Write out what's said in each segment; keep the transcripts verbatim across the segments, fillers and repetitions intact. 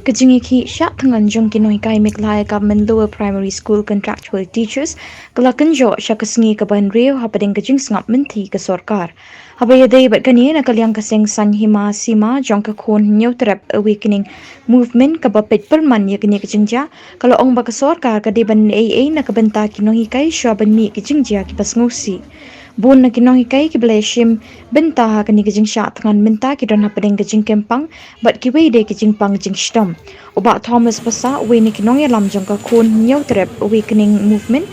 Ka jingïakhih shah thngan jong ki nonghikai Meghalaya Government Lower Primary School Contractual Teachers ka la kynjoh sha ka sngi kaba hynriew hapdeng ka jingsngap mynthi ka sorkar. Haba ïadei bad kane, na ka liang ka seng saiñ hima sima jong ka Khun Hynñiewtrep Awakening Movement kaba peit pyrman ïa kane ka jingjia, ka la ong ba ka sorkar ka dei ban leh ei ei na ka bynta ki nonghikai shuwa ban mih ki jingjia kiba sngewsih. Bun na ki nonghikai kiba la ïashim bynta ha kane ka jingshah thngan mynta ki don hapdeng ka jingkyrpang bad kiwei de ki jingpang jingshitom. U Bah Thomas Passah, uwei na ki nongïalam jong ka Khun Hynñiewtrep Awakening Movement,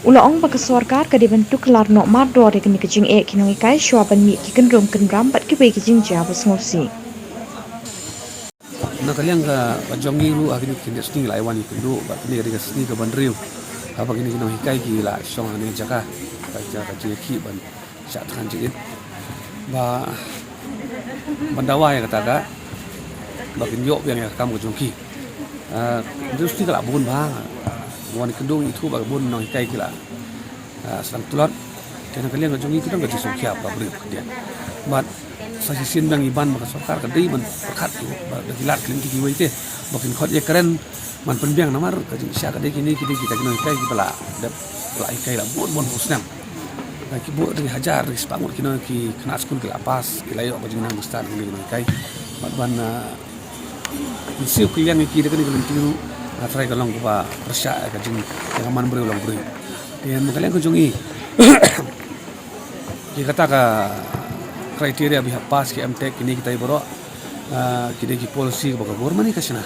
u la ong ba ka sorkar ka dei ban tuklar noh mardor ïa kane ka jingeh ki nonghikai shuwa ban mih ki kynrum kynram bad kiwei ki jingjia ba sngewsih. Na ka liang ka, ka jong ngi ruh ha kine ki hynñiew sngi la ai wan ïakynduh, bad kane ka dei ka sngi kaba hynriew haba kine ki nonghikai ki la shong ha kane ka jaka, ka jaka ka jingïakhih ban shah thngan jingit. Ba, ban dawa ïa kata ka, ba kin ïoh biang ïa ka kam ka jong ki. Ah, hynriew sngi ka la bun bha, wan ïakynduh, ithuh ba ka bun nonghikai ki la ah, sdang tlot. Te na ka liang ka jong ngi ki don ka jingsngewsih ba briew khyndiat. Bad sa shisien biang ngi ban ba ka sorkar ka dei ban pyrkhat ki ba da ki lad ki lynti kiwei te ba kin khot ïakren ban pynbiang namar ka jingshisha ka dei kine ki dei kita ki nonghikai kiba la dep la hikai la bun bun phew snem. Ki bun da ki hajar da ki spah ngut ki nong ki khynnah skul ki la pass, ki la ïoh ka jingnang ba stad kine ki nonghikai. Bad ban, ah, Siew kylliang ïa ki da kane ka lynti ruh, ah, trai ka long kaba pyrshah ïa ka jing, ïa ka man briew long briew. Te na ka liang ka jong ngi, ki kata ka criteria ba hap pass ki M.Tech kine kitai baroh, ah, ki dei ki policy kaba ka government hi ka shna.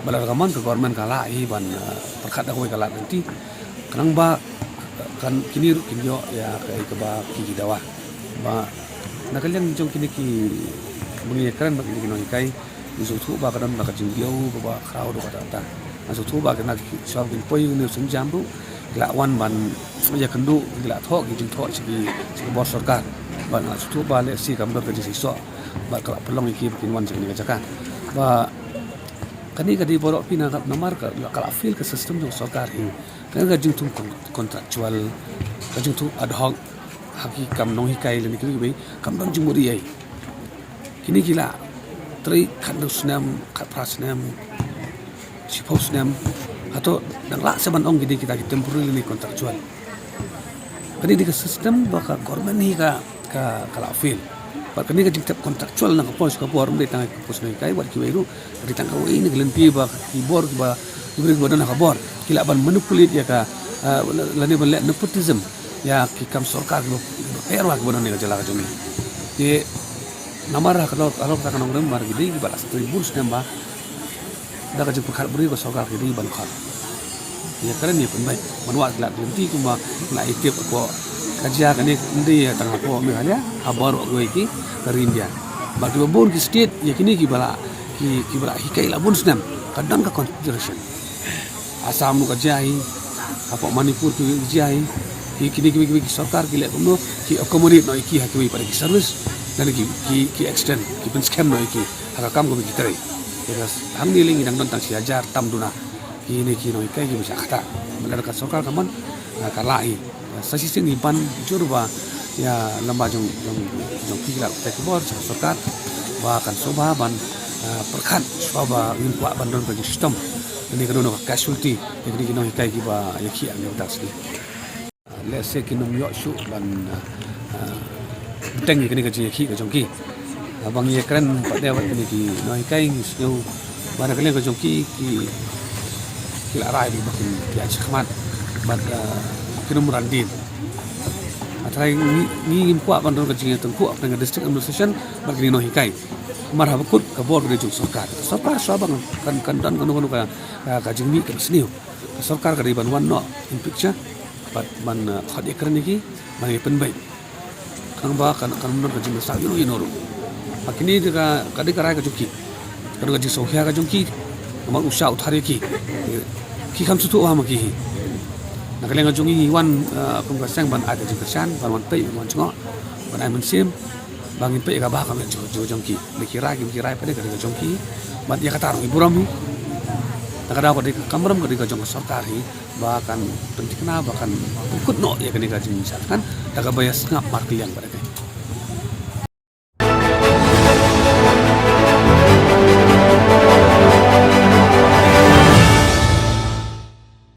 Ba lada ka mon ka government ka lah hi ban, ah, pyrkhat da kawei ka lad lynti. Khnang ba kan kine ruh kin ïoh ïa kaei kaba ki, ki dawa. Ba na ka liang jong kine ki ba ngi ïakren bad kine ki nonghikai, ngi sngewthuh ba ka don ka jingbiang kaba khraw da kata kata. Ngi sngewthuh ba kine ki shuwa kin poi ne u sienjam ruh ki la wan ban ïakynduh, ki la thoh ki jingthoh sha ki, sha ki bor sorkar. Ba ngi sngewthuh ba lehse kam don ka jingseisoh ba ka la pynlong ïa ki ba kin wan sha kane ka jaka. Ba kane ka dei baroh phi na ka namar ka, ka la fail ka system jong sorkar hi. Ka, ka jingthung kon-, contractual, ka jingthung ad hoc ha ki kam nonghikai lane kine kiwei kam don jingmut ei ei. Kine ki la trei khathynriew snem, khatphra snem, shiphew snem. Hato dang lah se ban ong ki dei kita ki temporary lane contractual? Kane dei ka system ba ka government hi ka, ka, ka la fail. Bad kane ka jingthep contractual na ka por sha ka por, ym dei tang ka por sha nonghikai, wat kiwei ruh, ka dei tang kawei na ka lynti ba ki bor kiba, ki briew kiba don ha ka bor ki lah ban manipulate ïa ka, ah, lane ban leh nepotism ïa ki kam sorkar kiba, kiba pher bha kiba don ha ka jylla ka jong ngi. Te namar ha ka lor, ha lor kata ka nongrim, namar ki dei kiba la trei bun snem bha, da ka jingpyrkhat briew ka sorkar ki dei ban khot ïakren ïa pynbeit ban wad ki lad ki lynti kumba la ïatip hapoh ka jia kane, ym dei tang hapoh Meghalaya, ha baroh kawei ki ka ri India. Bad kiba bun ki state ïa kine kiba la, ki, kiba la hikai la bun snem ka don ka consideration. Assam ruh ka jia hi, hapoh Manipur ki jia hi, ki, kine kiwei kiwei ki sorkar ki leh kumno, ki accommodate noh ïa ki ha kiwei pat ki service, lane ki, ki, ki extend, ki pynskhem noh ïa ki ha ka kam kaba ki trei. Te ka hangne lei ngi dang don tang shi hajar tam duna kine ki nonghikai kiba shah ktah. Bad lada ka sorkar ka mon, ah, ka lah hi. Sa shisien ngi ban jur ba ïa lem bad jong, jong, jong ki la kata ki bor sha ka sorkar ba kan sngewbha ban, ah, pyrkhat shuwa ba ngin kwah ban don ka jingshitom. Kane ka don ka casualty ïa kine ki nonghikai kiba ïakhih ha kata ka sngi. Lehse kin ym ïoh shuh ban, ah, bteng ïa kane ka jingïakhih ka jong ki. Ah, ba ngi ïakren pat de bad kine ki nonghikai ngi sngew ba na ka liang ka jong ki, ki, ki la rai ba kin ïaid shakhmat bad, ah, kin ym ran dien. Hynrei ngi, ngi ngim kwah ban don ka jingïatyngkhuh hapdeng ka district administration bad kine ki nonghikai. Namar haba kut ka bor ka dei jong sorkar. Sorkar shuwa ba kan, kan don kano kano ka, ka, ka jingmih kaba sniew. Ka sorkar ka dei ban wan noh in picture bad ban, eh, khot ïakren ïa ki, ban ïa pynbeit. Khnang ba kan, kan ym don ka jingmynsaw ïano ïano ruh. Ba kine dei ka, ka dei ka rai ka jong ki. Ka dei ka jingsngewkhia ka jong ki. Namar u shah u thar ïa ki. Ki kham sngewthuh bha ma ki hi. Na ka liang ka jong ngi ngi wan, eh, kum ka seng ban ai ka jingkyrshan, ban wan peit, ban wan jngoh, ban ai mynsiem. Ba ngin peit ïa ka bha ka met jong, jong, jong ki. Ba ki rai, ki, ki rai pat de ka dei ka jong ki. Bad ïa kata ruh ngi burom hi. Na ka daw ka dei ka kamram ka dei ka jong ka sorkar hi. Ba kan pynthikna, ba kan pynkut noh ïa kane ka jingshah thngan da kaba ïa sngap markylliang bad da ka.